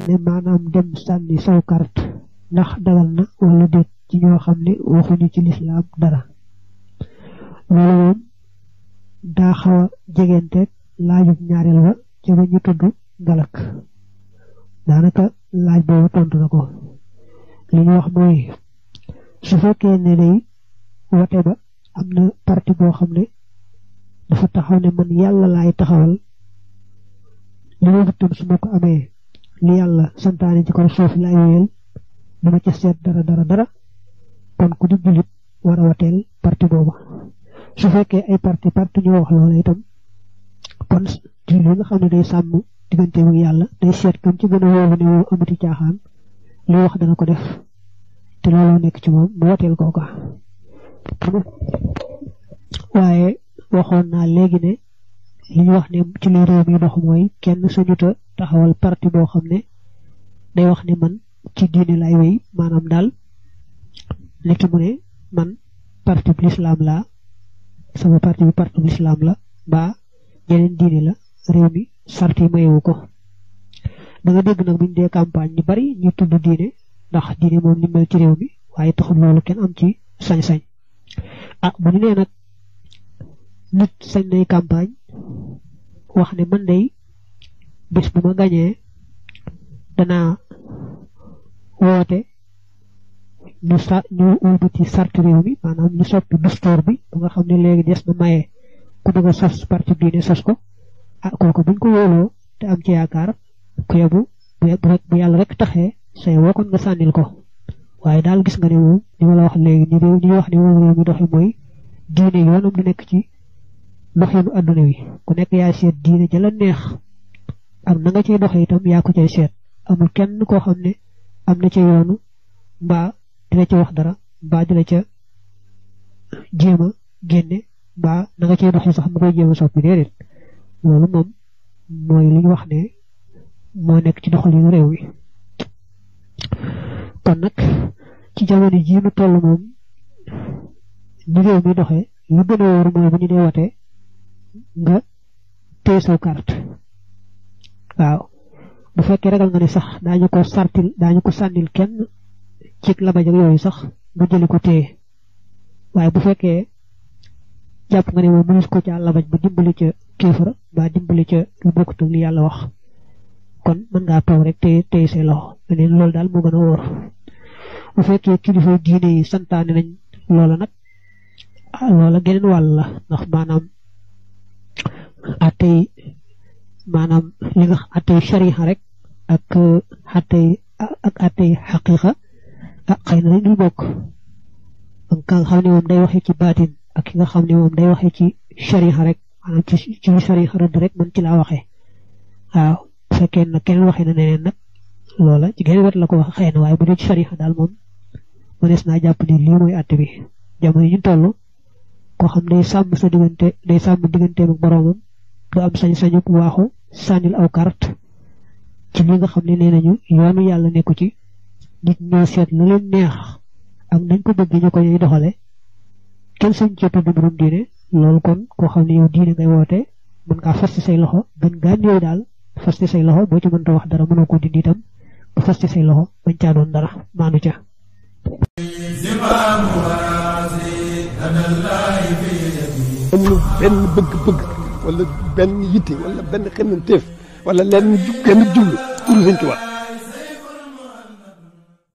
ne maanaam dem sànni saw carte ndax dagal na wala déet ci ñoo xam ne waxuñu ci lislaam dara loolu moom daa xaw a jegenteeg laajub ñaareel ba ci ba ñu tudd galak daanaka laaj boobu tontu na ko li ñu wax mooy su fekkee ne day wote ba am na parti boo xam ne dafa taxaw ne man yàlla laay taxawal li ma tam su ma ko amee li yàlla santaane ci kaw suuf laay wéyal dama ca seet dara kon ku di jullit war a woteel parti booba su fekkee ay parti ñoo wax loola itam kon ci li nga xam ne day sàmm diggante ak yàlla day seet kam ci gën a wóolu ne moom amati caaxaan li wax dana ko def te looloo nekk ci moom mu woteel kooka waaye waxoon naa léegi ne li ñu wax ne ci li réew mi dox mooy kenn sañuta taxawal parti boo xam ne day wax ne man ci diine lay wéy maanaam daal nekk mu ne man parti bu lislaam laa sama parti bu lislaam la mbaa yeneen diine la réew mi sarti mayewu ko da nga dégg nag buñ dee campagne ñu bari ñu tudd diine ndax diine moom ni mel ci réew mi waaye taxul loolu kenn am ci sañ-sañ bu ñu nee nag nit sañ nay campagne wax ne man day bés bu ma gañee danaa woote ñu ubbi sarti réew mi maanaam ñu soppi dustoor bi ba nga xam ne léegi des na maye ku bëgg a sos parti diine sos ko kooku buñ ko wóoloo te am ci yaakaar ku yebu bu yàlla rek taxee say woo kon nga sànnil ko waaye daal gis nga ne moom li ma la wax léegi ni réew ñu wax ne moom réew mi doxi mooy diine yoonam di nekk ci doxinu adduna wi ku nekk yaa seet diine ja la neex ak na nga cay doxe itam yaa ko cay seet amul kenn koo xam ne am na ca yoonu mbaa dina ca wax dara mbaa dina ca jéem a génne mbaa na nga cay doxe sax mu koy jéem a soppi déedéet loolu moom mooy li ñu wax ne moo nekk ci doxalinu réew mi kon nag ci jamono jii nu toll moom ni réew mi doxee lu gën a wóor mooy bu ñu dee wote nga téye sa carte waaw bu fekkee ragal nga ne sax daañu ko sànnil kenn ci labaj ak yooyu sax nga jëli ko téye waaye bu fekkee jàpp nga ne moom mënees ko ca labaj ba dimbali ca kéefara ba dimbali ca lu bokkut ak li yàlla wax kon mën ngaa toog rek téye say loxo leneen loolu daal moo gën a wóor bu fekkee kilifa diine yi santaane nañ loola nag loola geneen wàll la ndax maanaam li nga attey shariha rek ak attey xaqiqa xëy na dañuy bokk ak ka nga xam ne moom day waxee ci baatin ak ki nga xam ne moom day waxee ci shariha rek maanaam ci shariha rëdd rek man ci laa waxee waaw bu fekkee nag keneen waxee na neneen nag loola ci geneen wet la ko wax xëy na waaye bu dee ci shariha daal moom mënees naa jàpp ni lii mooy àtte bi jamono yi ñu toll koo xam day sàmm digganteem ak boroomam du am sañ-sañu waaxu sànnil aw carte ci li nga xam ne nee nañu yoonu yàlla nekku ci nit ñoo seet lu leen neex ak nañ ko bëgg ñu ko ñuy doxale kenn sañ ci tudd mbirum diine loolu kon koo xam ne yow diine ngay woote mën ngaa fas ci say loxo gën gaa néew daal fas ci say loxo boo ci mënta wax dara mënoo ko dindi itam ba fas ci say loxo bañ caa doon dara maanu ca amul benn bëgg-bëgg wala benn yitte wala benn xemmanteef wala lenn genn jublu pour Sëñ Tuubaa